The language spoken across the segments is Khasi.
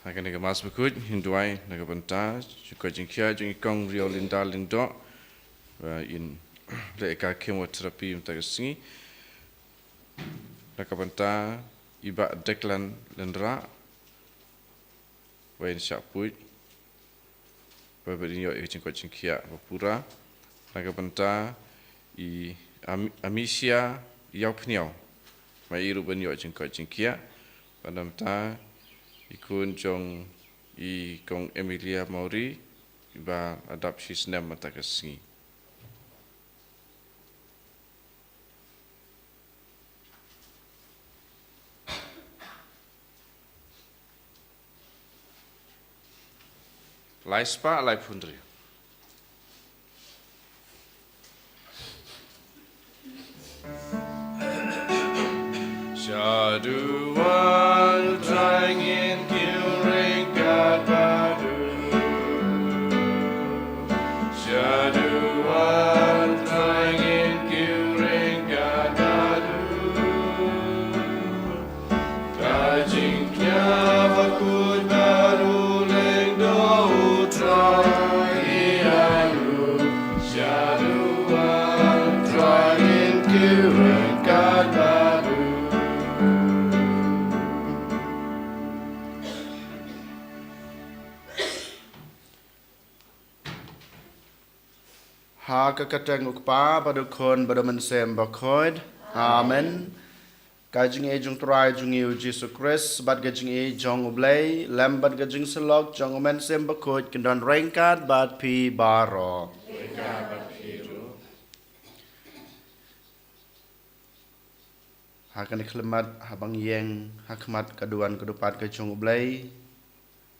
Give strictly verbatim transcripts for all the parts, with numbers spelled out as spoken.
Ha kane ka Mass bakhuid, ngin duwai na ka bynta jingkoit jingkhiah jong i Kong Riewlinda Lyngdoh, ba in leh ka chemotherapy mynta ka sngi. Na ka bynta i Bah Declan Lynrah, ba in shah puid, ba in ïoh ïa ka jingkoit jingkhiah ba pura. Na ka bynta i Am-, Amicia Ïawphniaw, ba i ruh ban ïoh jingkoit jingkhiah. Bad na ka bynta i khun jong i Kong Emilia Mawrie, ba la dap shi snem mynta ka sngi. Lai spah laiphew hynriew. Shaduh U Trai, ngin kiew ryngkat bad u. Shaduh U Trai, ngin kiew ryngkat bad u. Ka jingkñia bakhuid bad u lyngdoh U Trai ïa u. Shaduh U Trai, ngin kiew ryngkat bad u. Ha ka kyrteng U Kpa bad U Khun bad U Mynsiem Bakhuid. Amen. Ka jingïeit jong U Trai jong ngi U Jisu Khrist bad ka jingïeit jong U Blei lem bad ka jingsyllok jong U Mynsiem Bakhuid kin don ryngkat bad phi baroh. Ha kane ka khyllipmat, haba ngi ïeng ha khmat ka duwan ka dupat ka jong U Blei,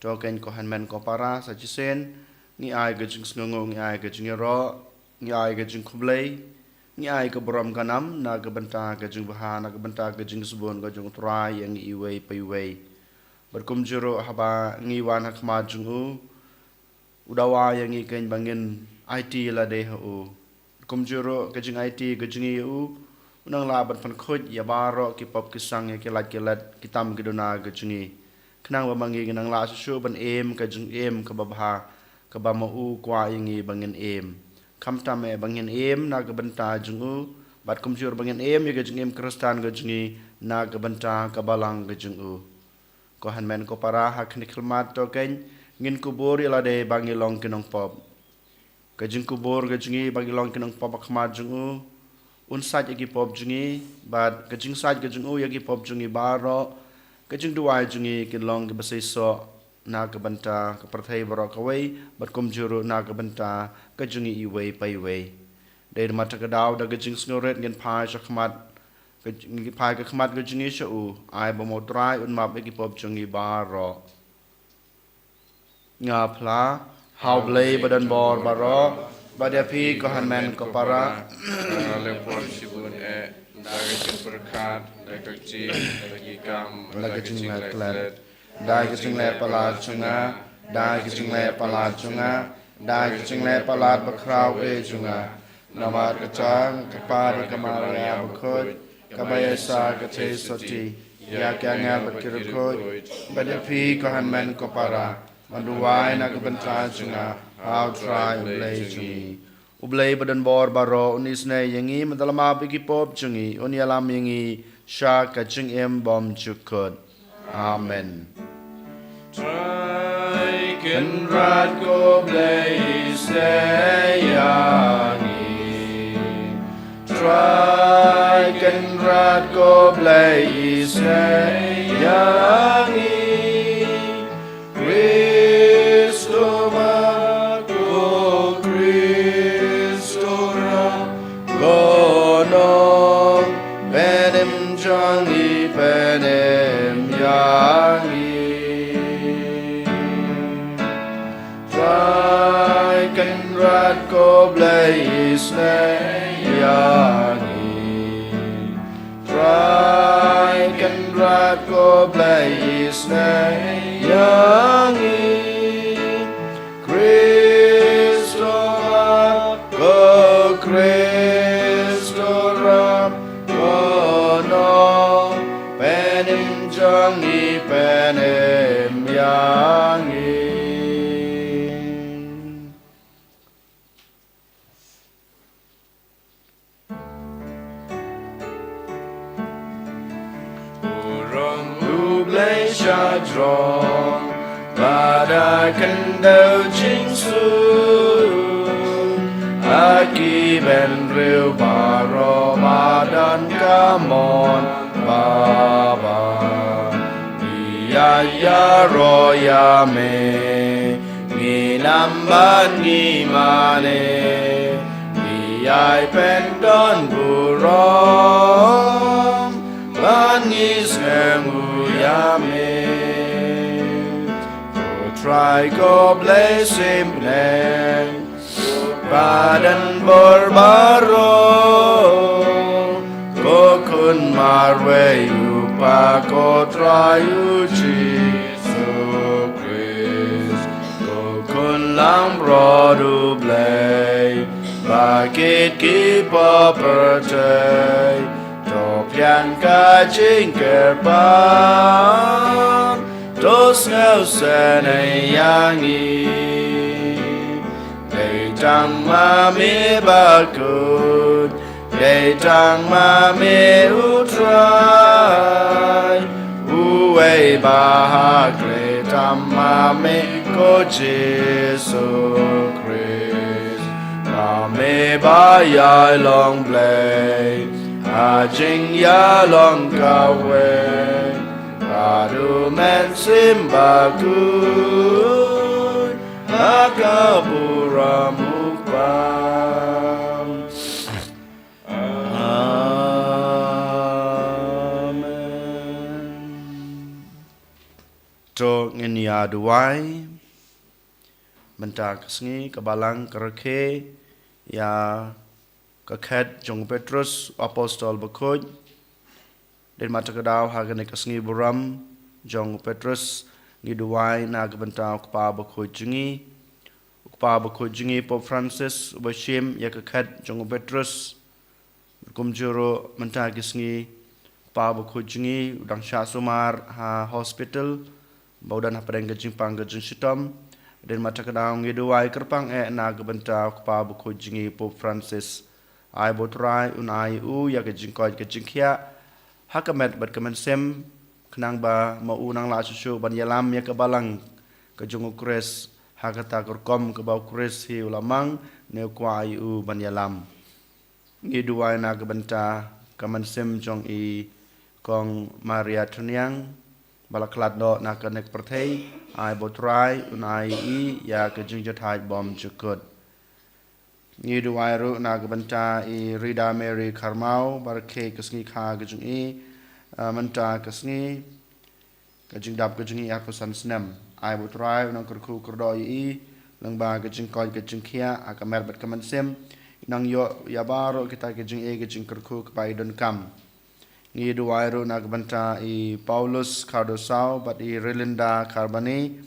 to keiñ ko hynmen ko para, sa shisien ngi ai ka jingsngewnguh, ngi ai ka jingïaroh, ngi ai ka jingkhublei, ngi ai ka burom ka nam na ka bynta ka jingbha, na ka bynta ka jingsbun ka jong U Trai ïa ngi iwei pa iwei. Bad kumjuh ruh haba ngi wan ha khmat jong u, u dawa ïa ngi keiñ ba ngin aiti lade ha u. Kumjuh ruh ka jingaiti ka jong ngi ïa u, u nang lah ban pynkhuid ïa baroh ki pop ki sang, ïa ki lait ki let, ki tam ki duna ka jong ngi. Khnang ba ma ngi nang lah shuh shuh ban im ka jingim kaba bha, kaba ma u kwah ïa ngi ba ngin im. Khamtam eh ba ngin im na ka bynta jong u, bad kumjuh ruh ba ngin im ïa ka jingim Khristan ka jong ngi na ka bynta ka balang ka jong u. Ko hynmen ko para, ha kane ka khyllipmat to keiñ ngin kubur ïa lade ba ngi long ki nongpop. Ka jingkubur ka jong ngi ba ngi long ki nongpop ha khmat jong u, un sait ïa ki pop jong ngi, bad ka jingsait ka jong u ïa ki pop jong ngi baroh, ka jingduwai jong ngi kin long kiba seisoh na ka bynta ka pyrthei baroh kawei, bad kumjuh ruh na ka bynta ka jong ngi iwei pa iwei. Dei namar kata ka daw, da ka jingsngewrit ngin phai sha khmat, ka, ngin phai ka khmat ka jong ngi sha u, ai ba ma U Trai un map ïa ki pop jong ngi baroh. Nga phla ha U Blei ba don bor baroh, bad ïa phi ko hynmen ko para. Nga la leh por shibun eh, da ka jingpyrkhat, da ka ktien, da ki kam, da ka jingleh klet, da ka jingleh palat jong nga, da ka jingleh palat jong nga, da ka jingleh palat bakhraw eh jong nga. Namar kata nga kyrpad ïa ka Maria bakhuid, kaba ïaishah ka theisotti, ïa ki angel bad ki riewkhuid, bad ïa phi ko hynmen ko para, ban duwai na ka bynta jong nga ha U Trai U Blei jong ngi. U Blei ba don bor baroh un isynei ïa ngi, bad un ïalam ïa ki pop jong ngi, un ïalam ïa ngi sha ka jingim bymjukut. Amen. Trai Kynrad ko Blei, isynei ïa ngi. Trai Kynrad ko Blei, isynei ïa ngi. Khrist u map, ko Khrist u rap, ko nongpynim jong ngi, pynim ïa ngi. Trai Kynrad ko Blei, isynei ïa ngi. Trai Kynrad ko Blei, isynei ïa ngi. Khrist u map, ko Khrist u rap, ko nongpynim jong ngi, pynim ïa Shajrong, ba da khyndew jingsuk ha ki bynriew baroh, ba don ka mon babha. Ïa ïaroh ïa me, ngin ym ban ngi mane. Ïa pyndonkam burom, ban ngi sngewnguh ïa me. Ko Trai ko Blei symbai, ba don bor baroh. Ko Khun marwei u Kpa, ko Trai u Jisu Khrist, ko Khun langbrot u Blei, ba kit ki bapher, to pdiang ka jingkyrpad, to sngewsynei ïa ngi. Dei tang ma me bakhuid, dei tang ma me u Trai, uwei ba ha khlieh tam ma me ko Jisu Khrist. Ma me ba ïai long Blei ha jingïalong kawei, bad u Mynsiem Bakhuid ha ka burom u Kpa. Amen. To ngin ïa duwai. Mynta ka sngi ka Balang ka rakhe ïa ka khet jong u Petrus apostol bakhuid. Dei ma kata ka daw ha kane ka sngi burom jong u Petrus, ngi duwai na ka bynta u kpa bakhuid jong ngi, u kpa bakhuid jong ngi Pope Francis, uba shim ïa ka khet jong u Petrus. Kumjuh ruh mynta ki sngi u kpa bakhuid jong ngi u dang shah sumar ha hospital, ba u don hapdeng ka jingpang ka jingshitom. Dei ma kata ka daw ngi duwai kyrpang eh na ka bynta u kpa bakhuid jong ngi Pope Francis. Ai ba u Trai un ai u ïa ka jingkoit ka jingkhiah ha ka met bad ka mynsiem, khnang ba ma u nang lah shuh shuh ban ïalam ïa ka Balang ka jong u Khrist ha kata ka rukom kaba u Khrist hi u la mang, ne u kwah ïa u ban ïalam. Ngi duwai na ka bynta ka mynsiem jong i Kong Maria Thyrniang, ba la khlad noh na kane ka pyrthei. Ai ba u Trai un ai i ïa ka jingjahthait bymjukut. Ngi duwai ruh na ka bynta i Rida Mary Kharmau, ba rakhe ka sngi kha ka jong i, ah, mynta ka sngi, ka jingdap ka jong i arphew san snem. Ai ba u Trai u nang kyrkhu kyrdoh ïa i lyngba ka jingkoit ka jingkhiah ha ka met bad ka mynsiem, i nang ïoh ïa baroh kita ka jingeh ka jingkyrkhu kaba i donkam. Ngi duwai ruh na ka bynta i Paulus Khardosau bad i Relinda Kharbani,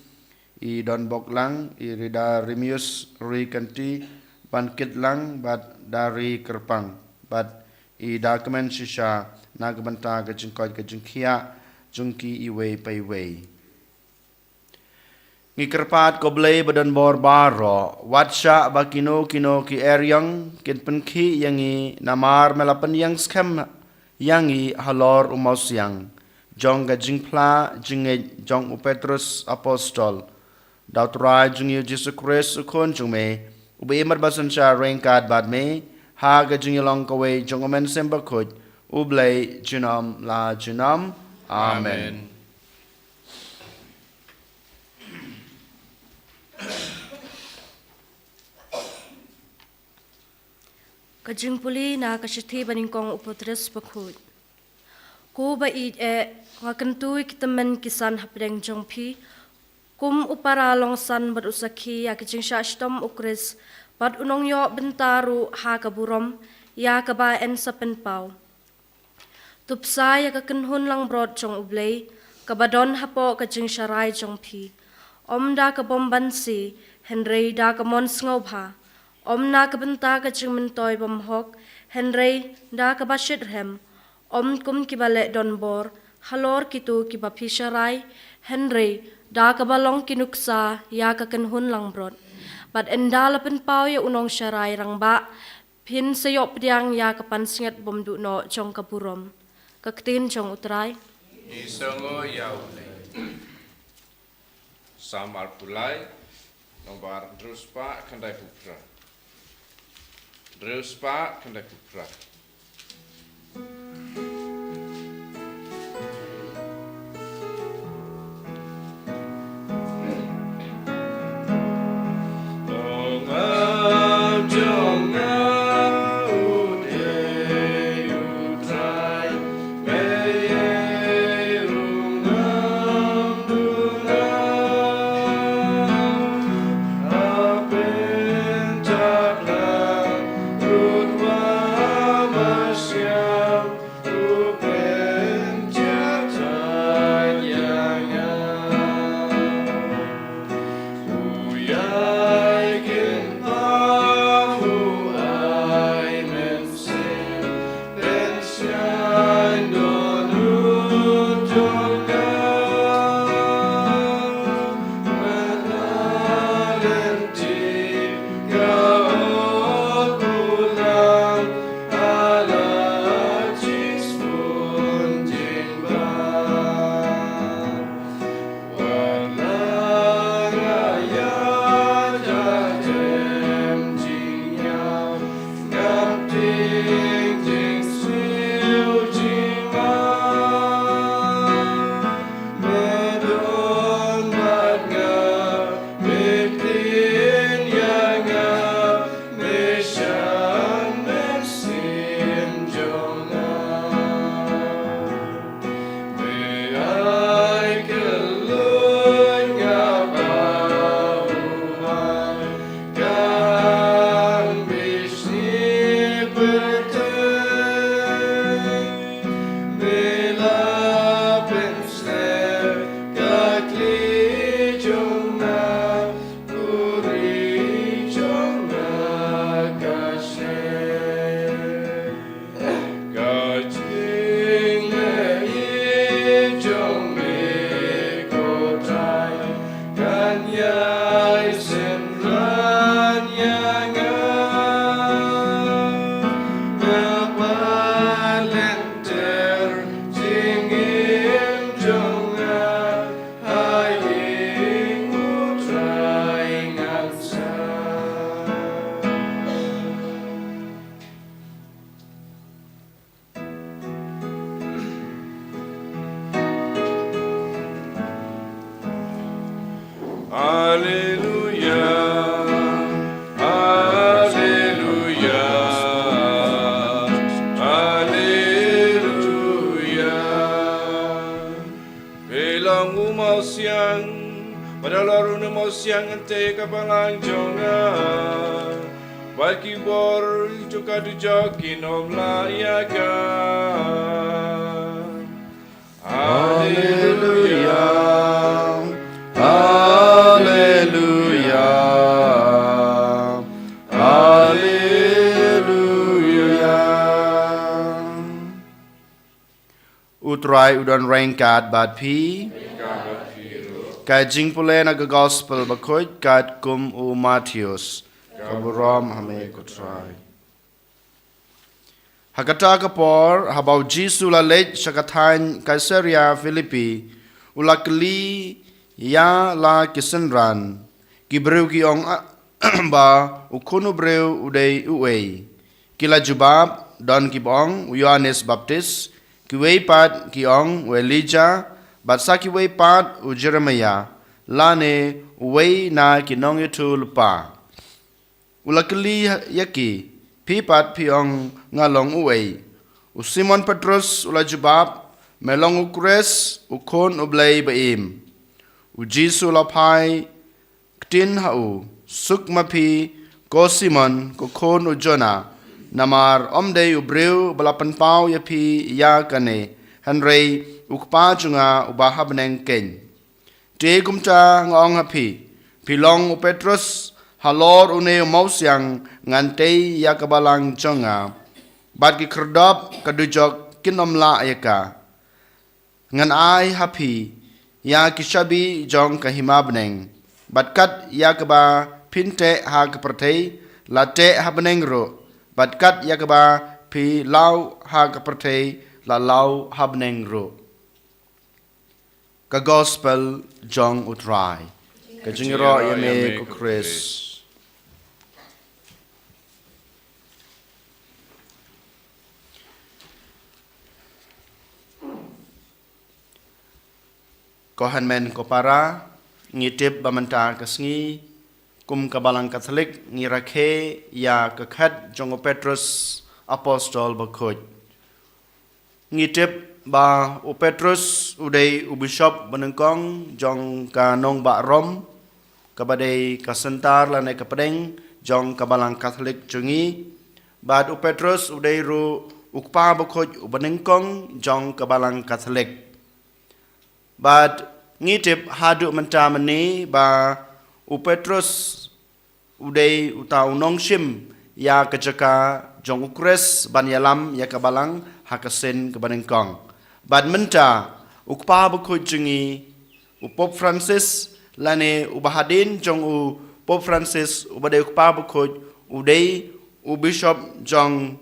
i Don Boklang, i Rida Rimius Ri Kanti, Ban Kitlang bad Dari Kyrpang, bad i Dakmen Shisha, na ka bynta ka jingkoit ka jingkhiah jong ki iwei pa iwei. Ngi kyrpad ko Blei ba don bor baroh, wat shah ba kino kino ki eriong kin pynkhih ïa ngi, namar me la pynïeng skhem ïa ngi halor u mawsiang jong ka jingphla jingngeit jong u Petrus apostol. Da u Trai jong ngi u Jisu Khrist u Khun jong me, uba im bad ba synshar ryngkat bad me ha ka jingïalong kawei jong u Mynsiem Bakhuid, u Blei junom la junom. Amen. Amen. Ka jingpule na ka shithi ba nyngkong u Petrus bakhuid. Ko ba ïeit eh, nga kyntu ïa ki tymmen ki san hapdeng jong phi, kum u para longsan bad u sakhi ïa ka jingshah shitom u Khrist, bad u nongïoh bynta ruh ha ka burom ïa kaba yn sa pynpaw. To pynshai ïa ka kynhun langbrot jong u Blei, kaba don hapoh ka jingsharai jong phi. Ym da ka bym banse, hynrei da ka mon sngewbha. Ym na ka bynta ka jingmyntoi bymhok, hynrei da kaba shitrhem. Ym kum kiba leh donbor halor kito kiba phi sharai, hynrei da kaba long ki nuksa ïa ka kynhun langbrot. Bad ynda la pynpaw ïa u nongsharai rangbah, phin sa ïoh pdiang ïa ka pansngiat bymduh noh jong ka burom. Ka ktien jong u Trai. Ngi sngewnguh ïa u Blei. Salm arphew lai, nombar hynriew spah khyndai phew phra. Hynriew spah khyndai phew phra. Alleluia, alleluia, alleluia. Phi long u mawsiang, bad halor une u mawsiang ngin teh ïa ka balang jong nga. Bad ki bor jong ka dujok kin ym lah ïa ka. Alleluia, alleluia, alleluia. U Trai u don ryngkat bad phi. Ka jingpule na ka Gospel bakhuid katkum u Mathaios. Ka burom ha me ko Trai. Ha kata ka por, haba u Jisu u la leit sha ka thaiñ Kaisaria Philippi, u la kylli ïa la ki synran. Ki briew ki ong, ah, ba u Khun u briew u dei uei. Ki la jubab, don kiba ong u Ïoannis Baptist, kiwei pat ki ong u Elijah, bad sa kiwei pat u Jeremiah, lane uwei na ki nongïathuhlypa. U la kylli ïa ki, phi pat phi ong nga long uei. U Simon Petrus u la jubab, me long u Khrist, u Khun u Blei ba-im. U Jisu u la phai ktien ha u, suk ma phi, ko Simon, ko khun u Jonah, namar ym dei u briew ba la pynpaw ïa phi ïa kane, hynrei u Kpa jong nga uba ha bneng keiñ. Te kumta nga ong ha phi, phi long u Petrus, halor une u mawsiang ngan tei ïa ka balang jong nga. Bad ki khyrdop ka dujok kin ym lah ïa ka. Ngan ai ha phi ïa ki shabi jong ka hima bneng. Bad kat ïa kaba phin teh ha ka pyrthei, la teh ha bneng ruh. Bad kat ïa kaba phi law ha ka pyrthei, la law ha bneng ruh. Ka Gospel jong U Trai. Ka jingïaroh ïa me ko Khrist. Ko hynmen ko para, ngi tip ba mynta ka sngi, kum ka Balang Katholik, ngi rakhe ïa ka khet jong u Petrus, apostol bakhuid. Ngi tip ba u Petrus u dei u bishop banyngkong jong ka nongbah Rom, kaba dei ka center lane ka pdeng jong ka Balang Katholik jong ngi. Bad u Petrus u dei ruh u kpa bakhuid u banyngkong jong ka Balang Katholik. Bad ngi tip haduh mynta mynne ba u Petrus u dei uta u nongshim ïa ka jaka jong u Khrist ban ïalam ïa ka Balang ha ka sien kaba nyngkong. Bad mynta u kpa bakhuid jong ngi, u Pope Francis, lane uba hadien jong u Pope Francis, uba dei u kpa bakhuid, u dei u bishop jong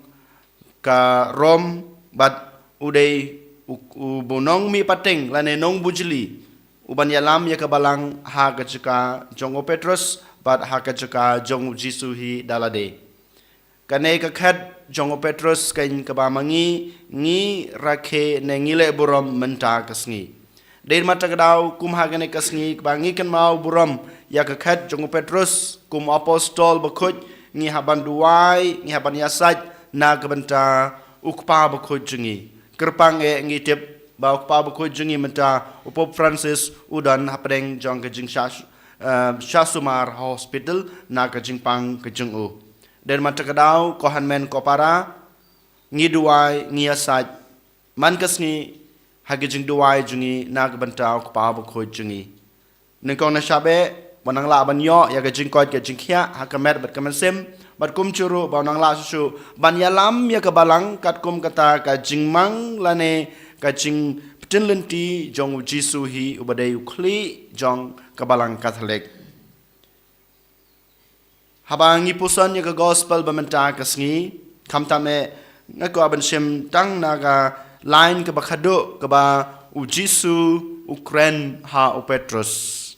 ka Rom, bad u dei u, u ba nongmih pateng lane nongbujli, u ban ïalam ïa ka Balang ha ka jaka jong u Petrus bad ha ka jaka jong u Jisu hi da lade. Kane ka khet jong u Petrus kane kaba ma ngi, ngi rakhe ne ngi leh burom mynta ka sngi. Dei namar kata ka daw kum ha kane ka sngi kaba ngi kynmaw burom ïa ka khet jong u Petrus kum apostol bakhuid, ngi hap ban duwai, ngi hap ban ïasaid na ka bynta u kpa bakhuid jong ngi. Kyrpang eh ngi tip ba u kpa bakhuid jong ngi mynta u Pope Francis u don hapdeng jong ka jingshah, eh, shah sumar ha hospital na ka jingpang ka jong u. Dei namar kata ka daw ko hynmen ko para, ngi duwai, ngi ïasaid man ka sngi ha ka jingduwai jong ngi na ka bynta u kpa bakhuid jong ngi. Nyngkong na shaba, ba u nang lah ban ïoh ïa ka jingkoit ka jingkhiah ha ka met bad ka mynsiem, bad kumjuh ruh ba u nang lah shuh shuh ban ïalam ïa ka Balang katkum kata ka jingmang lane ka jingpyntip lynti jong u Jisu hi uba dei u khlieh jong ka Balang Katholik. Haba ngi puson ïa ka Gospel ba mynta ka sngi, khamtam eh nga kwah ban shim tang na ka line kaba khadduh kaba u Jisu u kren ha u Petrus.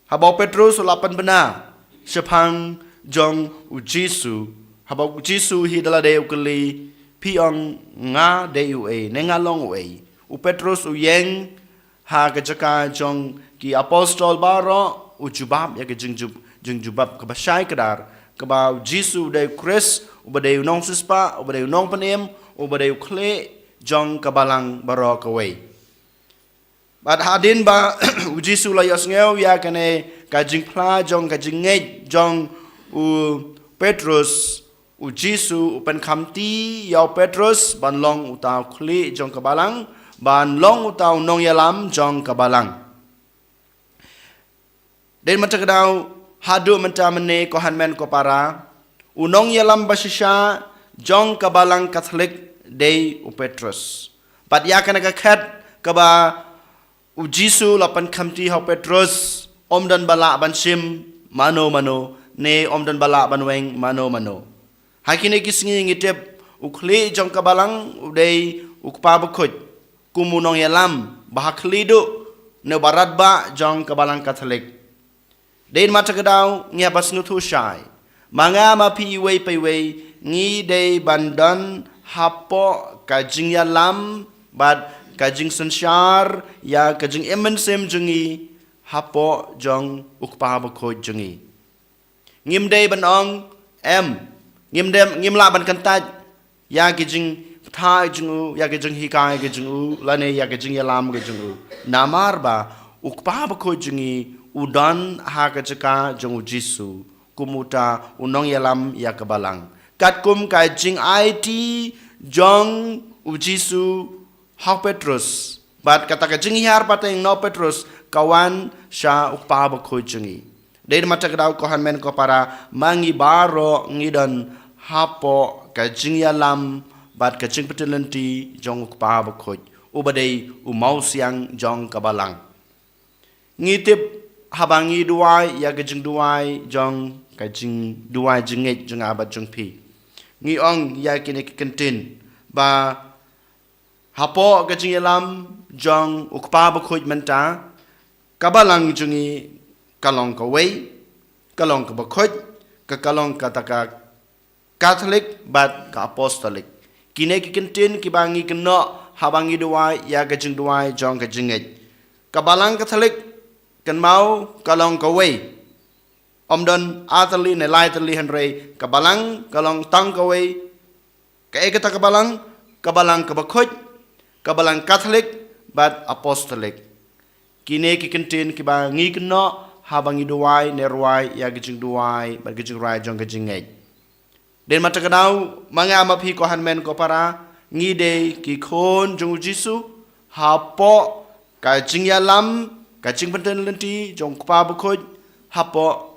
Haba u Petrus u la pynbna shaphang jong u Jisu, haba u Jisu hi da lade u kylli, phi ong nga dei uei ne nga long uei, u Petrus u ïeng ha ka jaka jong ki apostol baroh u jubab ïa ka jingjub-, jingjubab kaba shai kdar, kaba u Jisu u dei u Khrist, uba dei u nongsiewspah, uba dei u nongpynim, uba dei u khlieh jong ka Balang baroh kawei. Bad hadien ba u Jisu u la ïohsngew ïa kane ka jingphla jong ka jingngeit jong u Petrus, u Jisu u pynkhamti ïa u Petrus ban long uta u khlieh jong ka Balang, ban long uta u nongïalam jong ka Balang. Dei namar kata ka daw haduh mynta mynne ko hynmen ko para, u nongïalam bashisha jong ka Balang Katholik dei u Petrus. Bad ïa kane ka khet kaba u Jisu u la pynkhamti ha u Petrus, ym don ba lah ban shim mano mano, ne ym don ba lah ban weng mano mano. Ha kine ki sngi ngi tip u khlieh jong ka Balang u dei u kpa bakhuid, kum u nongïalam ba ha khlieh duh ne ba radbah jong ka Balang Katholik. Dei namar kata ka daw ngi hap ban sngewthuh shai, ma nga ma phi iwei pa iwei ngi dei ban don hapoh ka jingïalam bad ka jingsynshar ïa ka jingim mynsiem jong ngi hapoh jong u kpa bakhuid jong ngi. Ngim dei ban ong em, ngim dei, ngim lah ban kyntait ïa ki jingpynthei jong u, ïa ki jinghikai ki jong u, lane ïa ki jingïalam ki jong u. Namar ba u kpa bakhuid jong ngi u don ha ka jaka jong u Jisu kum uta u nongïalam ïa ka Balang. Katkum ka jingaiti jong u Jisu ha u Petrus, bad kata ka jinghiar pateng na u Petrus ka wan sha u kpa bakhuid jong ngi. Dei namar kata ka daw ko hynmen ko para, ma ngi baroh ngi don hapoh ka jingïalam bad ka jingpyntip lynti jong u kpa bakhuid, uba dei u mawsiang jong ka Balang. Ngi tip haba ngi duwai ïa ka jingduwai jong, ka jingduwai jingngeit jong nga bad jong phi, ngi ong ïa kine ki kyntien ba hapoh ka jingïalam jong u Kpa Bakhuid mynta, ka balang jong ngi ka long kawei, ka long kaba khuid, ka ka long kata ka Katholik bad ka Apostolik. Kine ki kyntien kiba ngi kynnoh haba ngi duwai ïa ka jingduwai jong ka jingngeit. Ka Balang Katholik, kynmaw, ka long kawei. Ym don ar tylli ne lai tylli, hynrei ka balang ka long tang kawei. Kaei kata ka balang? Ka balang kaba khuid, ka balang Katholik bad Apostolik. Kine ki kyntien kiba ngi kynnoh haba ngi duwai ne rwai ïa ka jingduwai bad ka jingrwai jong ka jingngeit. Dei namar kata ka daw, ma nga ma phi, ko hynmen ko para, ngi dei ki khun jong u Jisu hapoh ka jingïalam, ka jingpyntip lynti jong u Kpa Bakhuid, hapoh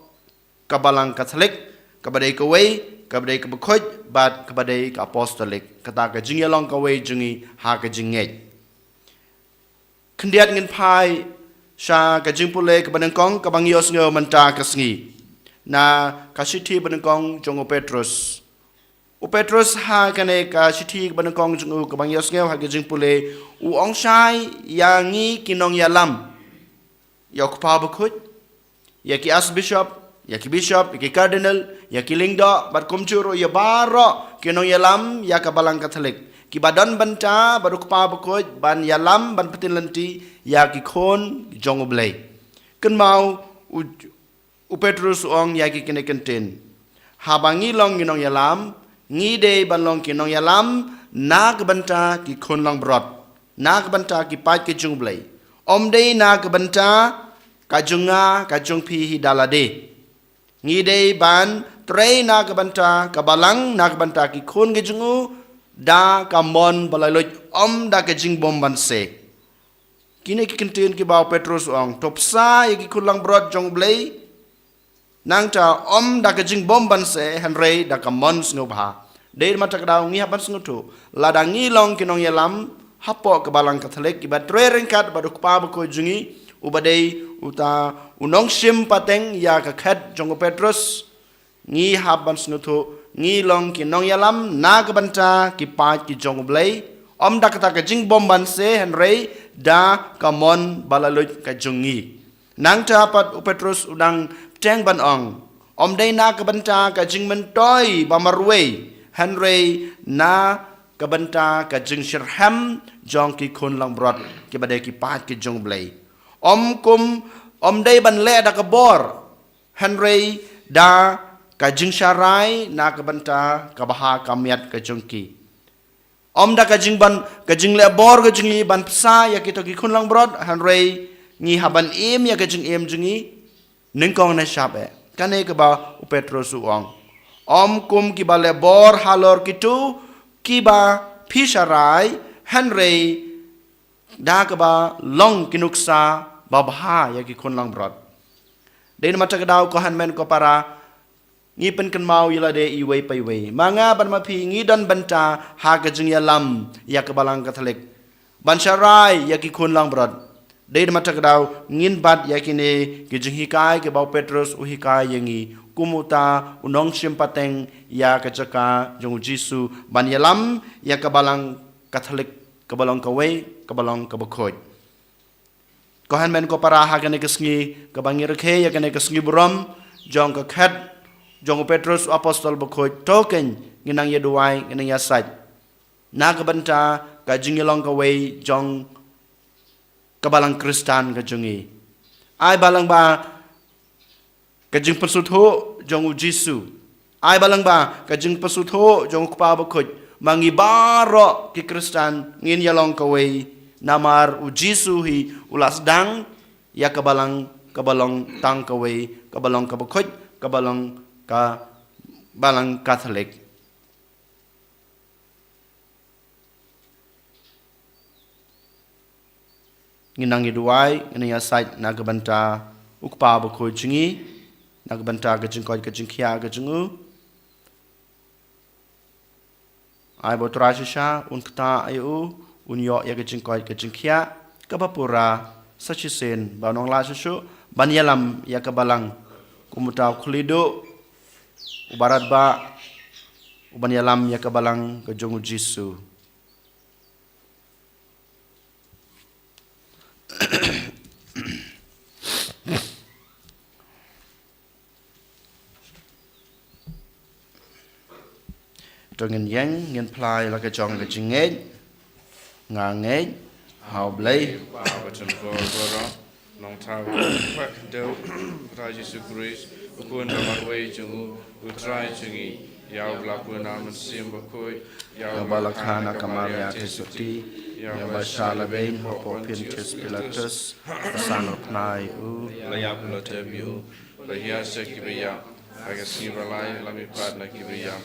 ka Balang Katholik, kaba dei kawei, kaba dei kaba khuid bad kaba dei ka Apostolik, kata ka jingïalong kawei jong ngi ha ka jingngeit. Khyndiat ngin phai sha ka jingpule kaba nyngkong kaba ngi ïohsngew mynta ka sngi, na ka shithi banyngkong jong u Petrus. U Petrus ha kane ka shithi banyngkong jong u kaba ngi ïohsngew ha ka jingpule, u ong shai ïa ngi ki nongïalam, ïa u Kpa Bakhuid, ïa ki Archbishop, ïa ki Bishop, ïa ki Cardinal, ïa ki Lyngdoh, bad kumjuh ruh ïa baroh ki nongïalam ïa ka Balang Katholik, kiba don bynta bad u Kpa Bakhuid ban ïalam, ban pyntip lynti ïa ki khun jong u Blei. Kynmaw, u, u Petrus u ong ïa ki kine kyntien: Haba ngi long ki nongïalam, ngi dei ban long ki nongïalam na ka bynta ki khun langbrot, na ka bynta ki paid ki jong u Blei. Ym dei na ka bynta ka jong nga, ka jong phi hi da lade. Ngi dei ban trei na ka bynta ka balang, na ka bynta ki khun ki jong u, da ka mon ba laitluid, ym da ka jingbymbanse. Kine ki kyntien kiba u Petrus u ong, to pynshai ïa ki khun langbrot jong u Blei, nangta ym da ka jingbymbanse, hynrei da ka mon sngewbha. Dei namar kata ka daw ngi hap ban sngewthuh, lada ngi long ki nongïalam hapoh ka Balang Katholik, kiba trei ryngkat bad u Kpa Bakhuid jong ngi, uba dei uta u nongshim pateng ïa ka khet jong u Petrus, ngi hap ban sngewthuh, ngi long ki nongïalam na ka bynta ki paid ki jong u Blei, ym da kata ka jingbymbanse, hynrei da ka mon ba laitluid ka jong ngi. Nangta pat u Petrus u dang bteng ban ong, ym dei na ka bynta ka jingmyntoi ba marwei, hynrei na ka bynta ka jingshitrhem jong ki khun langbrot, kiba dei ki paid ki jong u Blei. Ym kum, ym dei ban leh da ka bor, hynrei da ka jingsharai na ka bynta ka bha ka miat ka jong ki. Ym da ka jingban, ka jingleh bor ka jong ngi ban pynshai ïa kito ki khun langbrot, hynrei ngi hap ban im ïa ka jingim jong ngi nyngkong ne shap eh. Kane kaba u Petrus u ong. Ym kum kiba leh bor halor kito kiba phi sharai, hynrei da kaba long ki nuksa babha ïa ki khun langbrot. Dei namar kata ka daw, ko hynmen ko para, ngi pynkynmaw ïa lade iwei pa iwei. Ma nga bad ma phi ngi don bynta ha ka jingïalam ïa ka Balang Katholik, ban sharai ïa ki khun langbrot. Dei namar kata ka daw ngin bat ïa kine ki jinghikai kiba u Petrus u hikai ïa ngi, kum uta u nongshim pateng ïa ka jaka jong u Jisu, ban ïalam ïa ka Balang Katholik, kaba long kawei, kaba long kaba khuid. Ko hynmen ko para, ha kane ka sngi kaba ngi rakhe ïa kane ka sngi burom jong ka khet jong u Petrus u Apostol bakhuid, to kein ngin nang ïa duwai, ngin nang ïa shait na ka bynta ka jingïalong kawei jong ka Balang Khristan ka jong ngi. Ai ba lang ba ka jingpynsngewthuh jong u Jisu, ai ba lang ba ka jingpynsngewthuh jong u Kpa bakhuid, ma ngi baroh ki Khristan ngin ïalong kawei, namar u Jisu hi u la sdang ïa ka Balang, ka Balang tang kawei, ka Balang kaba khuid, ka Balang, ka Balang Katholik. Ngin nang ïa duwai, ngin nang ïa shait na ka bynta u Kpa bakhuid jong ngi, na ka bynta ka jingkoit ka jingkhiah ka jong u. Ai ba u Trai shisha un ktah ïa u, un ïoh ïa ka jingkoit ka jingkhiah kaba pura sa shisien, ba un nang lah shuh shuh ban ïalam ïa ka Balang, kum uta u khlieh duh uba radbah, uban ïalam ïa ka Balang ka jong u Jisu. To ngin ïeng, ngin phla ïa la ka jong ka jingngeit. Nga ngeit ha U Blei, Kpa uba don bor baroh, Nongthaw uba khadduh, Trai Jisu Khrist, U Khun ba marwei jong u, U Trai jong ngi, ïa uba la pun na U Mynsiem Bakhuid, ïa uba la kha na ka Maria Theisotti, ïa uba shah lehbeiñ hapoh Pontius Pilatus, ba san arphew bnai u la ïap, la tep ïa u, la hiar sha kiba ïap, ha ka sngi ba lai la mihpat na kiba ïap,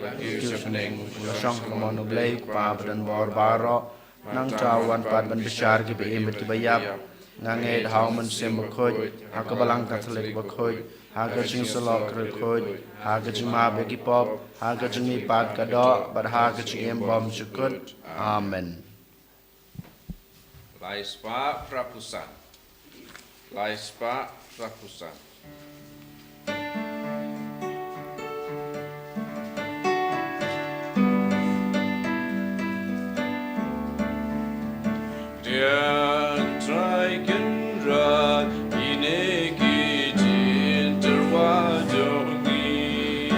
la kiew sha bneng, u la shong ha ka mon U Blei U Kpa ba don bor baroh. Nangta u wan pat ban bishar kiba im bad kiba ïap. Nga ngeit ha U Mynsiem Bakhuid, ha ka Balang Katholik bakhuid, ha ka jingsyllok bakhuid, ha ka jingmap ïa ki pop, ha ka jingmihpat ka doh, bad ha ka jingim bymjukut. Amen. Lai spah phra phew san. Lai spah phra phew san. Pdiang Trai Kynrad, kine ki jingtyrwa jong ngi.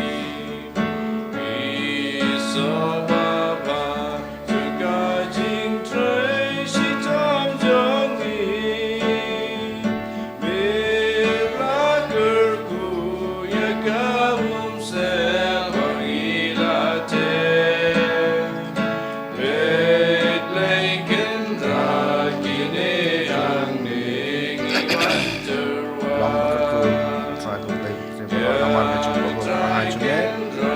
Ngi sngewbha ba jong ka jingtrei shitom jong ngi, me la kyrkhu ïa ka umsel ba ngi la tep. Peit, Blei Kynrad, kine hangne ngi wan tyrwa. Long ba kyrkhu Trai ko Blei, Trai ba namar ka jingpynlong ka jong me, la pdiang ka jingpynlong ka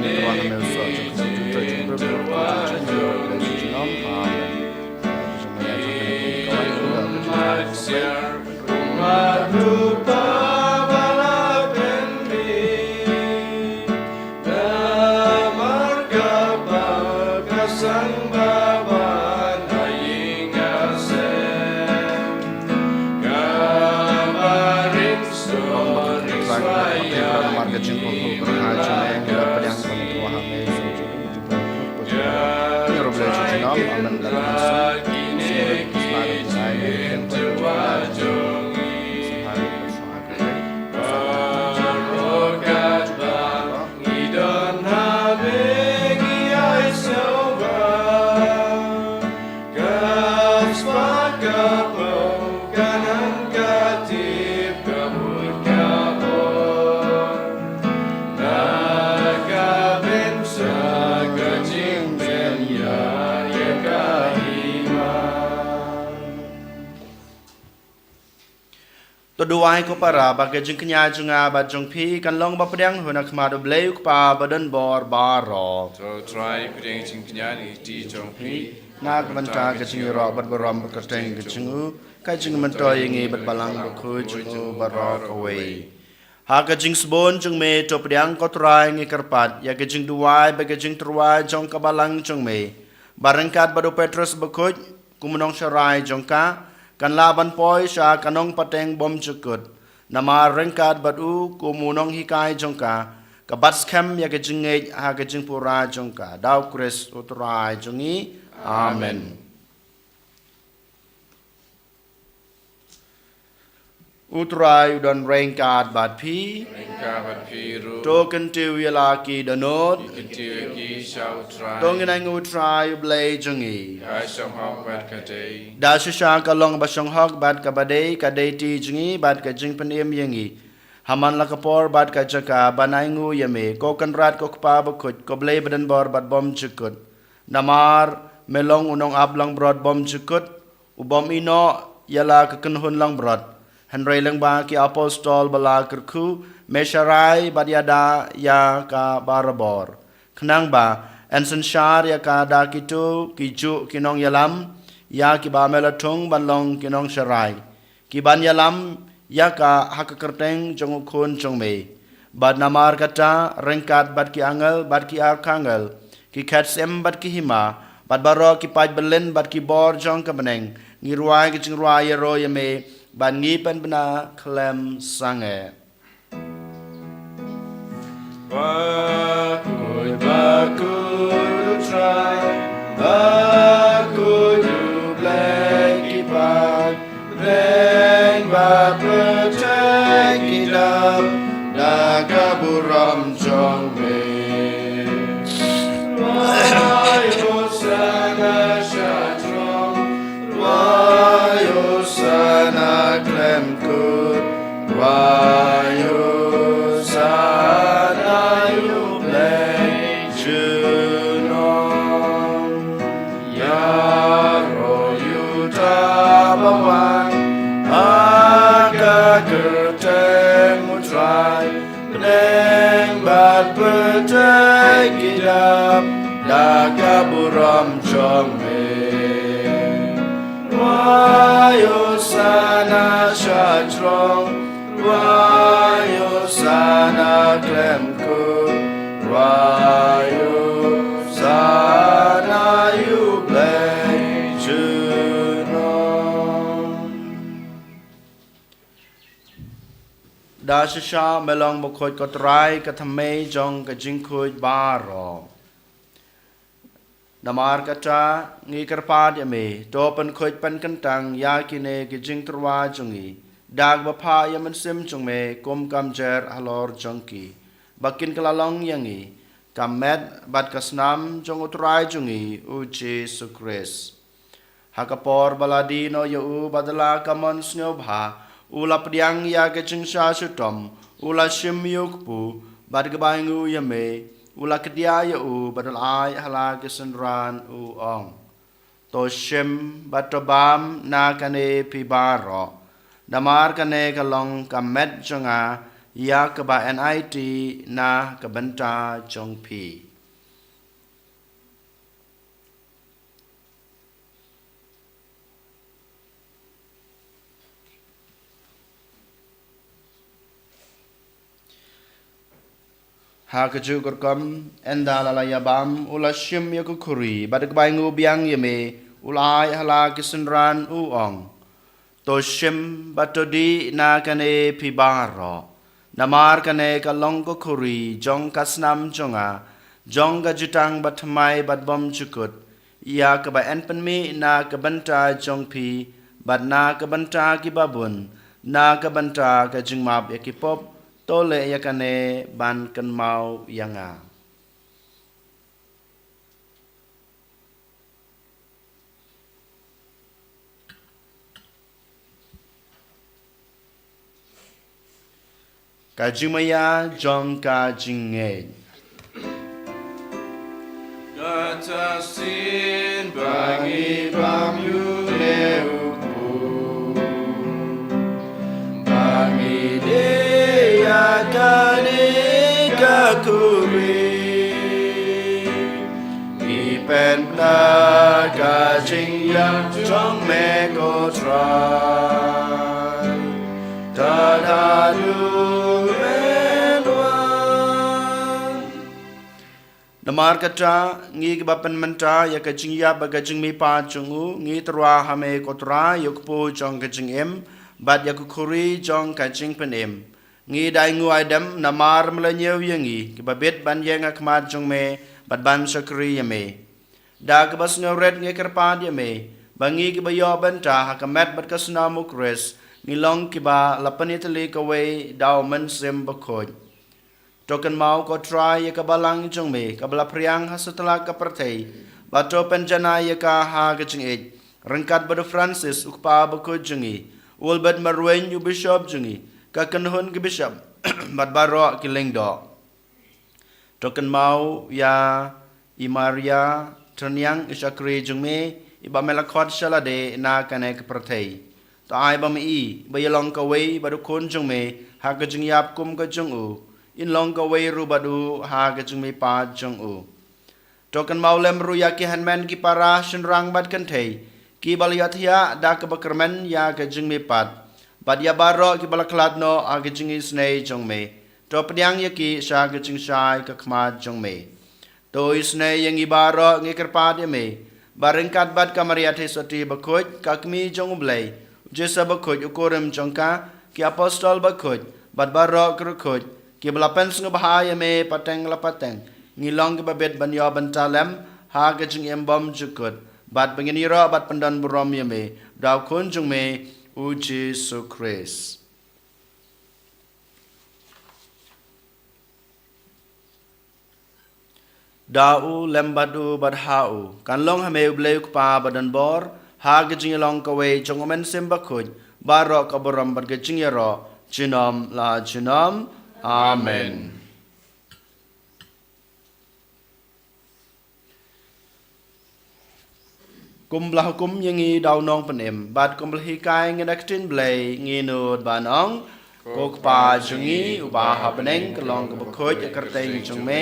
jong me, u soh jong ka jingtrei jong ka jingpynlong. Amen. To duwai ko para, ba ka jingkñia jong nga bad jong phi kan long ba pdiang ha khmat U Blei U Kpa ba don bor baroh. To Trai pdiang jingkñia na ki kti jong phi, na ka bynta ka jingïaroh bad burom bad kyrteng ka jong u, ka jingmyntoi ïa ngi bad Balang Bakhuid jong u baroh kawei. Ha ka jingsbun jong me to pdiang ko Trai ngi kyrpad ïa ka jingduwai bad ka jingtyrwa jong ka Balang jong me, ba ryngkat bad u Petrus Bakhuid, kum u nongsharai jong ka, kan lah ban poi sha ka nongpateng bymjukut. Namar ryngkat bad u kum u nonghikai jong ka, ka bat skhem ïa ka jingngeit ha ka jingpura jong ka. Da U Khrist U Trai jong ngi. Amen. U Trai u don ryngkat bad phi. Ryngkat bad phi ruh. To kyntiew ïa la ki dohnud. Ki kyntiew ïa ki sha U Trai. To ngin ainguh U Trai U Blei jong ngi. Ka shong hok bad ka dei. Da shisha ka long ba shong hok bad kaba dei, ka dei ti jong ngi bad ka jingpynim ïa ngi. Ha man la ka por bad ka jaka ban ainguh ïa me, ko Kynrad ko Kpa Bakhuid, ko Blei ba don bor bad bymjukut. Namar me long u nongap langbrot bymjukut, u bym ïehnoh ïa la ka kynhun langbrot. Hynrei lyngba ki apostol ba la kyrkhu, me sharai bad ïada ïa ka barabor. Khnang ba yn synshar ïa ka da kito kijuh ki nongïalam ïa kiba me la thung ban long ki nongsharai, ki ban ïalam ïa ka ha ka kyrteng jong U Khun jong me. Bad namar kata, ryngkat bad ki angel bad ki archangel, ki khet syiem bad ki hima, bad baroh ki paid byllien bad ki bor jong ka bneng, ngi rwai ka jingrwai ïaroh ïa me, bad ngi pynbna khlem sangeh. Bakhuid, bakhuid U Trai, bakhuid U Blei ki paid bneng, bad pyrthei ki dap da ka burom jong me. Ai ki dap da ka burom jong me. Wai Hosana sha jrong. Wai Hosana khlem kut. Wai Hosana ïa U Blei junom. Da shisha me long bakhuid ko Trai, ka thymmei jong ka jingkhuid baroh. Namar kata ngi kyrpad ïa me, to pynkhuid pynkyntang ïa kine ki jingtyrwa jong ngi da kaba phah ïa u Mynsiem jong me kum ka mjer halor jong ki, ba kin kylla long ïa ngi ka met bad ka snam jong u Trai jong ngi u Jisu Khrist. Ha ka por ba la die noh ïa u bad da la ka mon sngewbha, u la pdiang ïa ka jingshah shitom, u la shim ïa u kpu bad kaba ainguh ïa me, u la kdiah ïa u bad u la ai ha la ki synran, u ong: To shim bad to bam na kane phi baroh, namar kane ka long ka met jong nga ïa kaba enait na ka bynta jong phi. Ha kajuh ka rukom, ynda la la ïa bam, u la shim ïa ka khuri bad kaba ainguh biang ïa me, u la ai ha la ki synran, u ong: To shim bad to dih na kane phi baroh, namar kane ka long ka khuri jong ka snam jong nga, jong ka jutang bathymmai bad bymjukut, ïa kaba yn pynmih na ka bynta jong phi bad na ka bynta ki babun, na ka bynta ka jingmap ïa ki pop. To leh ïa kane ban kynmaw ïa nga. Ka jingmaïa jong ka jingngeit. Kata shisien ba ngi bam ïa une u kpu, ba ngi dih ïa kane ka khuri, ngi pynbna ka jingïap jong me ko Trai, tad haduh men wan. Namar kata, ngi kiba pynmynta ïa ka jingïap bad ka jingmihpat jong u, ngi tyrwa ha me ko Trai, ïa u kpu jong ka jingim bad ïa ka khuri jong ka jingpynim. Ngi da ainguh aidem namar me la ñiew ïa ngi kiba bit ban ïeng ha khmat jong me bad ban shakri ïa me. Da kaba sngewrit ngi kyrpad ïa me ba ngi kiba ïoh bynta ha ka met bad ka snam u Khrist, ngi long kiba la pynïatylli kawei da u Mynsiem Bakhuid. To kynmaw ko Trai ïa ka balang jong me kaba la phriang ha satlak ka pyrthei, bad to pynjanai ïa ka ha ka jingïeit, ryngkat bad u Francis u kpa bakhuid jong ngi, u Albert Marwein u bishop jong ngi, ka kynhun ki bishop bad baroh ki lyngdoh. To kynmaw ïa i Maria, tyrniang i shakri jong me, iba me la khot sha lade na kane ka pyrthei. To ai ba me i, ba ïa long kawei bad u khun jong me ha ka jingïap kum ka jong u, in long kawei ruh bad u ha ka jingmihpat jong u. To kynmaw lem ruh ïa ki hynmen ki para shynrang bad kynthei, kiba la ïathiah da kaba kyrmen ïa ka jingmihpat, bad ïa baroh kiba la khlad noh ha ka jingisynei jong me. To pdiang ïa ki sha ka jingshai ka khmat jong me. To isynei ïa ngi baroh, ngi kyrpad ïa me ba ryngkat bad ka Maria Theisotti bakhuid, ka kmie jong u Blei, u Joseph bakhuid u kurim jong ka, ki apostol bakhuid bad baroh ki riewkhuid kiba la pynsngewbha ïa me pateng la pateng, ngi long kiba bit ban ïoh bynta lem ha ka jingim bymjukut, bad ba ngin ïaroh bad pyndonburom ïa me da u khun jong me u Jisu Khrist. Da u, lem bad u, bad ha u, kan long ha me u Blei u Kpa badonbor, ha ka jingïalong kawei jong u Mynsiem Bakhuid, baroh ka burom bad ka jingïaroh junom la junom. Amen. Kum ba la hukum ïa ngi da u Nongpynim, bad kum ba la hikai ngi da ka ktien Blei, ngi nud ban ong: Ko Kpa jong ngi uba ha bneng, ka long kaba khuid ïa ka kyrteng jong me.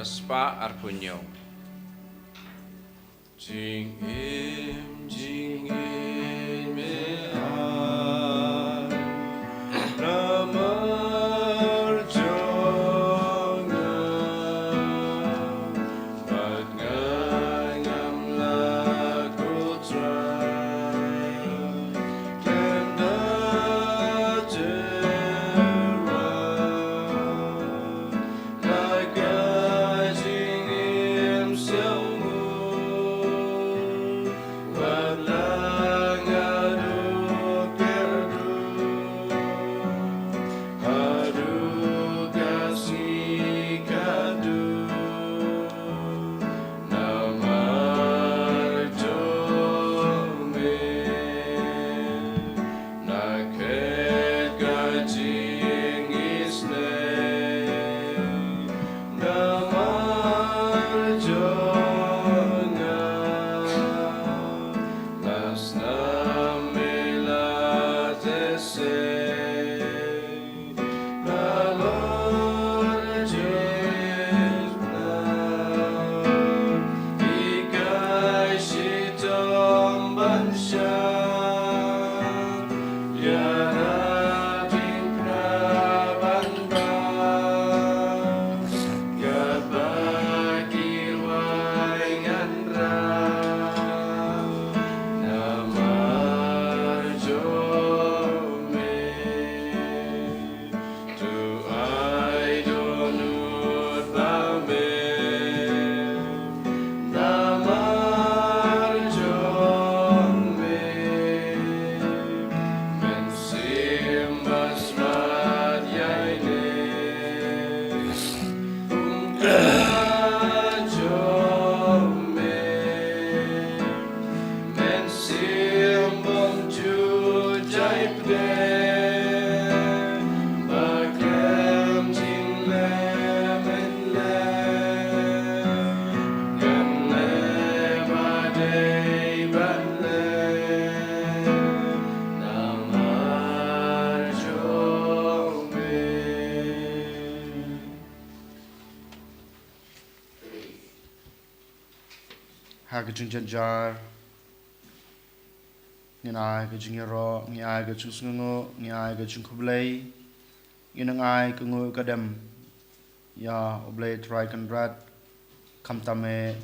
Spah arphew hynñiew. Jingim, jingim, me ai namar jong nga, bad nga ngam lah khuslai. Khlem da jyrwai, la ka jingim sngewbha, wat la nga duh kyrduh, haduh ka sngi ka duna. Namar jong me, nga khet ka jingisynei. Namar jong nga, la snam me la thesei. Halor jingpynlong, hikai shitom ban shah, ïarap jingpynbna ban bam, katba ki wai ngan rah. Namar jong me, to ai dohnud ba me, namar jong me, mynsiem ba smat ïa ine. Namar jong me, mynsiem bym ju jai pdeng, ba khlem jingleh mynleh, kan leh ba dei ban leh. Namar jong me. Ha ka jingjynjar, ngin ai ka jingïaroh, ngin ai ka jingsngewnguh, ngin ai ka jingkhublei, ngin ai ka nguh ka dem ïa U Blei Trai Kynrad, khamtam eh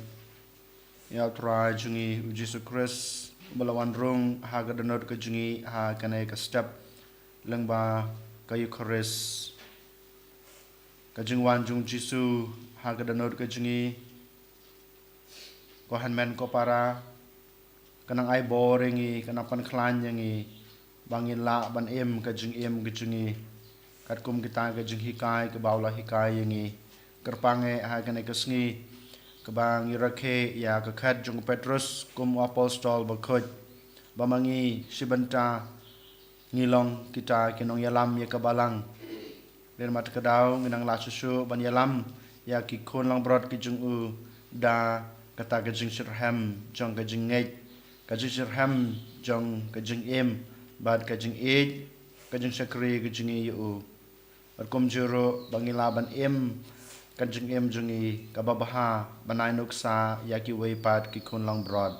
ïa U Trai jong ngi U Jisu Khrist, uba la wan rung ha ka dohnud ka jong ngi ha kane ka step lyngba ka Eukharist. Ka jingwan jong U Jisu ha ka dohnud ka jong ngi, ko hynmen ko para, ka nang ai bor ïa ngi, ka nang pynkhlaiñ ïa ngi, ba ngin lah ban im ka jingim ka jong ngi katkum kita ka jinghikai kaba u la hikai ïa ngi. Kyrpang eh ha kane ka sngi, kaba ngi rakhe ïa ka khet jong u Petrus kum u apostol bakhuid, ba ma ngi shi bynta ngi long kita ki nongïalam ïa ka Balang. Lehse mat ka daw ngi nang lah shuh shuh ban ïalam ïa ki khun langbrot ki jong u da kata ka jingshitrhem jong ka jingngeit, ka jingshitrhem jong ka jingim, bad ka jingïeit, ka jingshakri ka jong ngi ïa u. Bad kumjuh ruh ba ngin lah ban im ka jingim jong ngi kaba bha, ban ai nuksa ïa kiwei pat ki khun langbrot.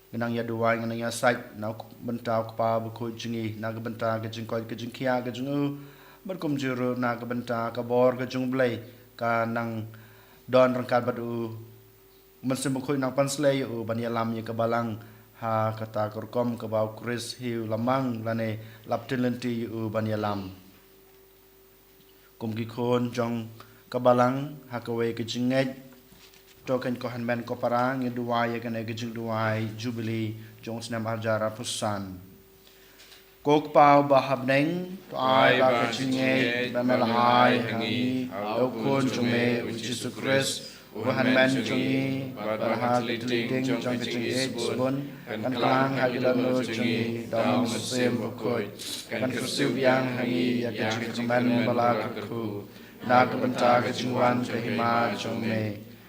Ngi nang ïa duwai, ngi nang ïa sait na ka bynta u Kpa bakhuid jong ngi, na ka bynta ka jingkoit ka jingkhiah ka jong u, bad kumjuh ruh na ka bynta ka bor ka jong U Blei ka nang don ryngkat bad u. U Mynsiem Bakhuid nang pynsleh ïa u ban ïalam ïa ka Balang ha kata ka rukom kaba U Khrist hi u la mang lane la pynlynti ïa u ban ïalam. Kum ki khun jong ka Balang ha kawei ka jingngeit, to keiñ ko hynmen ko para, ngin duwai ïa kane ka jingduwai Jubili jong u snem arhajar arphew san. Ko Kpa uba ha bneng, to ai ba ka jingngeit ba me la ai ha ngi ha u Khun jong me U Jisu Khrist, u hynmen jong ngi, bad ha ka tyrli ding jong ka jingïeit sbun, kan klang ha ki dohnud jong ngi da u Mynsiem Bakhuid, kan kyrsiew biang ha ngi ïa ka jingkyrmen ba la kyrkhu na ka bynta ka jingwan ka Hima jong me.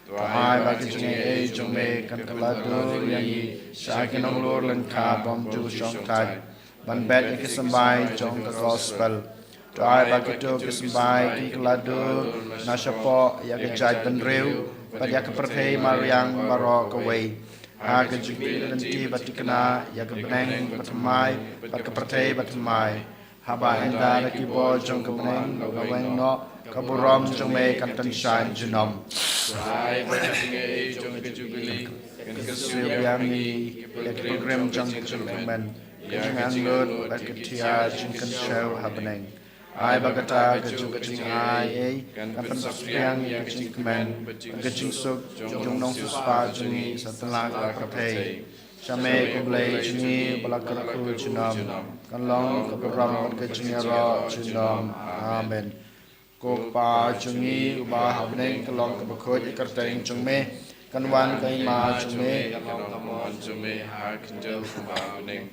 To ai ba ka jingaiei jong me kan kylla dur ïa ngi sha ki nonglur lyngkha bymjukshongthait ban bet ïa ki symbai jong ka gospel. To ai ba kito ki symbai kin kylla dur na shapoh ïa ka jaid bynriew bad ïa ka pyrthei mariang baroh kawei, ha ka jingpynlynti bad thikna ïa ka bneng bathymmai bad ka pyrthei bathymmai. Haba ynda da ki bor jong ka bneng la weng noh, ka burom jong me kan pynshai junom. Ai ba ka jingaiei jong ka Jubili kan kyrsiew biang ïa ki pilgrim jong ka jingkyrmen, ka jingangnud bad ka thiah jingkynshew ha bneng. Ai ba kata ka juh ka jingaiei kan pynsaphriang ïa ka jingkmen bad ka jingsuk jong u nongsiewspah jong ngi satlak ka pyrthei. Sha me ko Blei jong ngi uba la kyrkhu junom, kan long ka burom bad ka jingïaroh junom. Amen. Ko Pa jong ngi uba ha bneng, ka long kaba khuid ïa ka kyrteng jong me. Kan wan ka hima jong me. Kan long ka mon jong me ha khyndiat kumba ha bneng.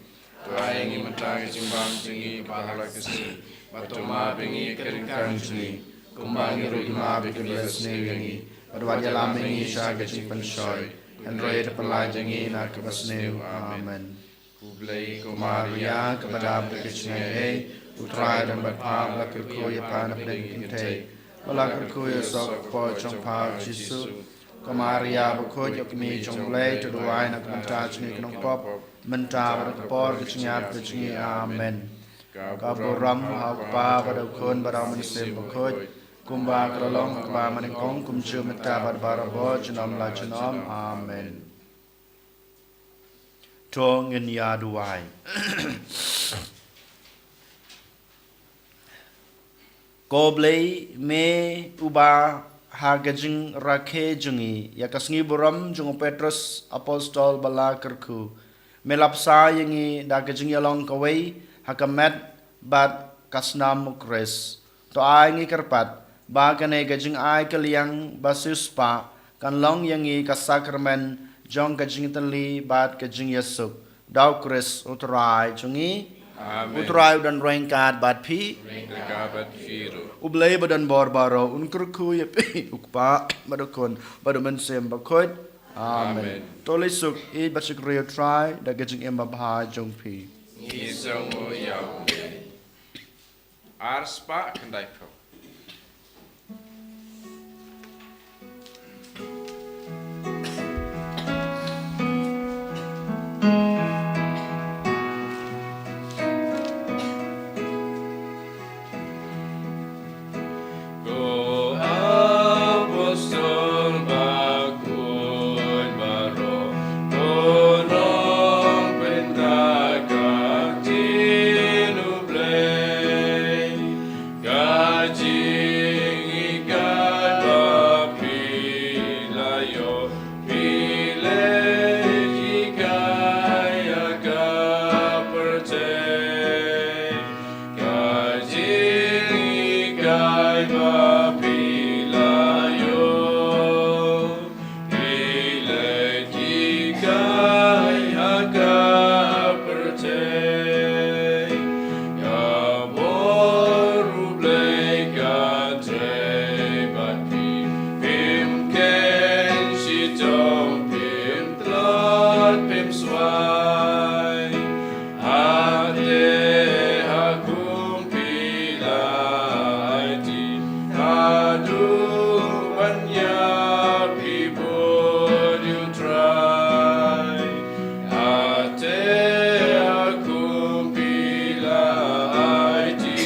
To ai ïa ngi mynta ka jingbam jong ngi kaba ha la ka sngi, bad to map ïa ngi ka jingkyrkhu jong ngi, kumba ngi ruh ngi map ïa kiba isynei ïa ngi. Bad wat ïalam ïa ngi sha ka jingpynshoi, hynrei to pynlait ïa ngi na kaba sniew. Amen. Khublei ko Maria, kaba dap da ka jingaiei, U Trai u don bad pha, ba la kyrkhu ïa pha na pdeng ki kynthei, ba la kyrkhu ïa u soh ka kpoh jong pha u Jisu. Ko Maria bakhuid, ïa u Kmie jong U Blei, to duwai na ka bynta jong ngi ki nongpop, mynta bad ha ka por ka jingïap ka jong ngi. Amen. Ka burom ha U Kpa bad ha U Khun bad ha U Mynsiem Bakhuid, kumba ka la long ha kaba mynnyngkong, kumjuh mynta bad barabor, junom la junom. Amen. To ngin ïa duwai. Ko Blei, me uba ha ka jingrakhe jong ngi ïa ka sngi burom jong u Petrus apostol ba la kyrkhu, me la bsa ïa ngi da ka jingïalong kawei ha ka met bad ka snam u Khrist. To ai ngi kyrpad ba kane ka jingai kylliang ba siewspah kan long ïa ngi ka sakramen jong ka jingtylli bad ka jingïasuk da u Khrist U Trai jong ngi. Amen. U Trai u don ryngkat bad phi. Ryngkat bad phi ruh. U Blei ba don bor baroh un kyrkhu ïa phi, U Kpa bad U Khun bad U Mynsiem Bakhuid. Amen. Amen. To leit suk, ïeit bad shakri ïa U Trai da ka jingim babha jong phi. Ngi sngewnguh ïa U Blei. Ar spah khyndai phew. Ko apostol bakhuid baroh, to nongpynthikna ka ktien U Blei. Ka jinghikai ba phi la ïoh, phi leit hikai ha ka pyrthei. Ka jinghikai ba phi la ïoh, phi leit hikai ha ka pyrthei. Ka bor U Blei ka trei bad phi, phim kheiñ shitom, phim tlot, phim swai. Hangta ha kum phi la aiti, haduh ban ïap phi bud ïa U Trai. Hangta ha kum phi la aiti,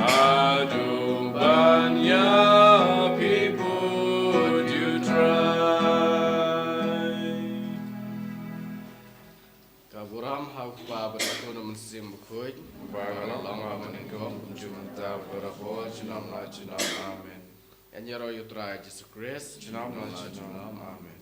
haduh ban ïap phi bud ïa U Trai. Ka burom ha U Kpa bad U Khun bad U Mynsiem Bakhuid. Uba ka la long ha mynnyngkong, kumjuh mynta bad barabor, junom la junom. Amen. Ïaroh ïa U Trai Jisu Khrist. Junom la junom. Amen.